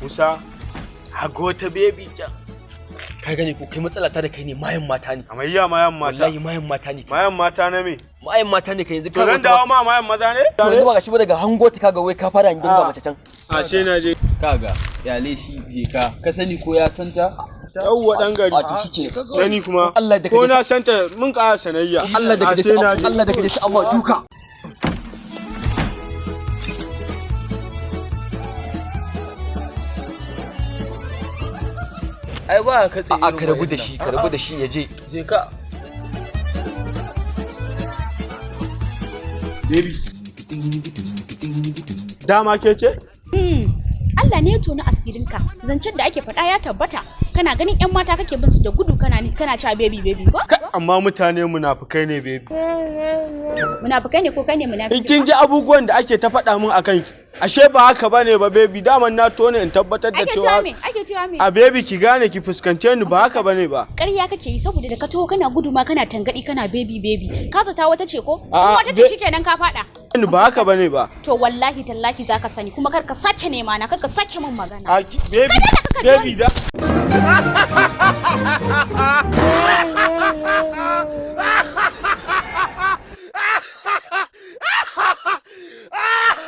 Musa, haga wata baby can. Ka gane ko? Kai, matsala ta da kai ne mayan mata ne. Amayya, mayan mata? Wallahi mayan mata ne kai. Mayan mata na me? Mayan mata ne kai yanzu. To ka zan dawo ma mayan maza ne? To yanzu ba gashi ba, daga hango ta kaga wai ka fara hangen ga Ah. mace can. A sai na je. Kaga, yale shi, je ka. Ka sani ko ya santa? Yawwa, dan gari. A to shike. Sani kuma. Allah da Ko kaje na santa, mun ƙara sanayya. Allah da A kaje sai na je. Allah da kaje sai amma duka. Ai ba ka tsaye. A ka rabu da shi, ka rabu da shi ya je. Je ka. Baby. Dama ke ce? Allah ne ya toni asirinka. Zancen da ake faɗa ya tabbata. Kana ganin 'yan mata kake bin su da gudu, kana cewa "baby, baby" ko? Kai, amma mutane munafukai ne, baby. Munafukai ne ko kai ne munafiki? In kin ji abubuwan da ake ta faɗa min akan ki, ashe ba haka bane ba, baby. Daman na tone in tabbatar da Ake cewa cewa me? Ake cewa me? A baby, ki gane, ki fuskance ni, ba haka bane ba. Ƙarya kake yi, saboda da ka taho kana gudu ma kana tangadi kana "baby, baby". Ka zata wata ce ko? In A'a, wata ce, shikenan ka faɗa. Ni ba haka bane ba. To wallahi tallahi zaka sani, kuma kar ka sake nema na, kar ka sake min magana. A baby, Kada ka baby da.